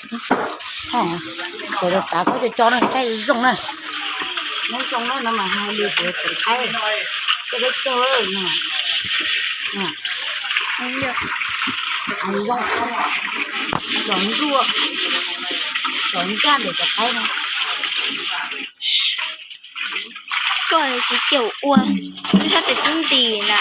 Thaum tav koj cov cov no qaib zoo na. Nyob zoo na, no mas hais li kuv tseem qaib, coj peb caug no. Zoo, cov nruaj, cov ncaj ntawm cov qaib no. Koj tsis caum ua, lub sab tes tub nti na.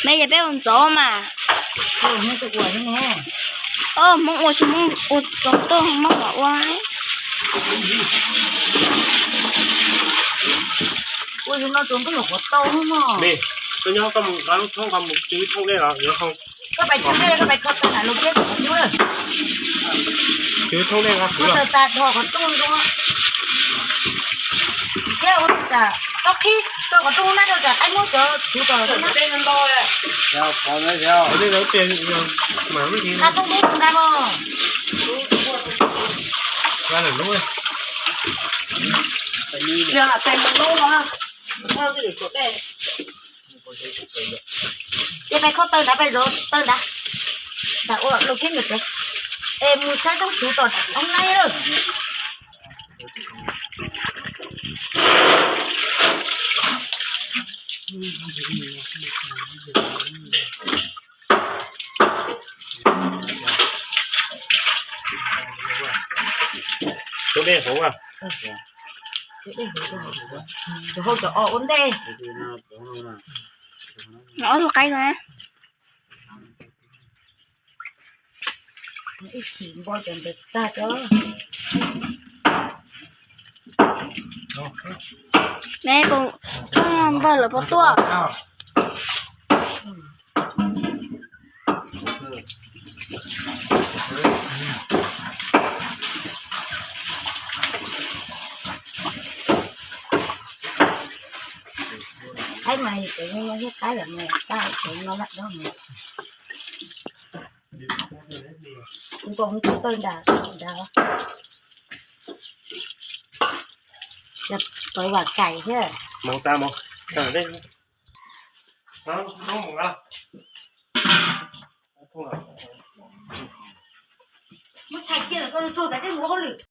Me, yog peb ua ntxov mas. Hmoob ua tsis Hmoob ua txog tuaj Hmoob mam ua. Ua yus no tsuas npaj yuav qhuav tau no. Koj nyob koj mus nqa lub thoob nqa mus tswv thoob dej los yuav hau. Koj pais tswv dej, koj pais kho tau nram lub kiab kom qhov cub lawm. Tswv thoob dej nqa kuv los. Koj tas dhos qhov rooj dua. Thiab ua tas txhob qhib rau qhov rooj na, rau tas qaib muab cov tswv kom. Qhov dej no tias mas nqa rooj dub nqa mog. Nqa lawm lub. Yog lam tes mus lub no. Ces pais kho taw nrad, pais zov taw nrad, nrad ua lub kiab ntawd. Es mus saib toob tswv tom hoob laib lawm. Tus dej hauv a. Tus hau cov os ua ntej. Ob tug qaib no. Ib chim npo cov ntawd tag cov. Me, npawg lawv puas tuaj? Qaib mas cov no thiab qaib lawm mas tag cov no lawm. Kuv kom mus kho taw nrad nrad. Cov vam kaim thiab. Muab txhais cia lawm koj tsuag kav tsij mus ua hauj lwm.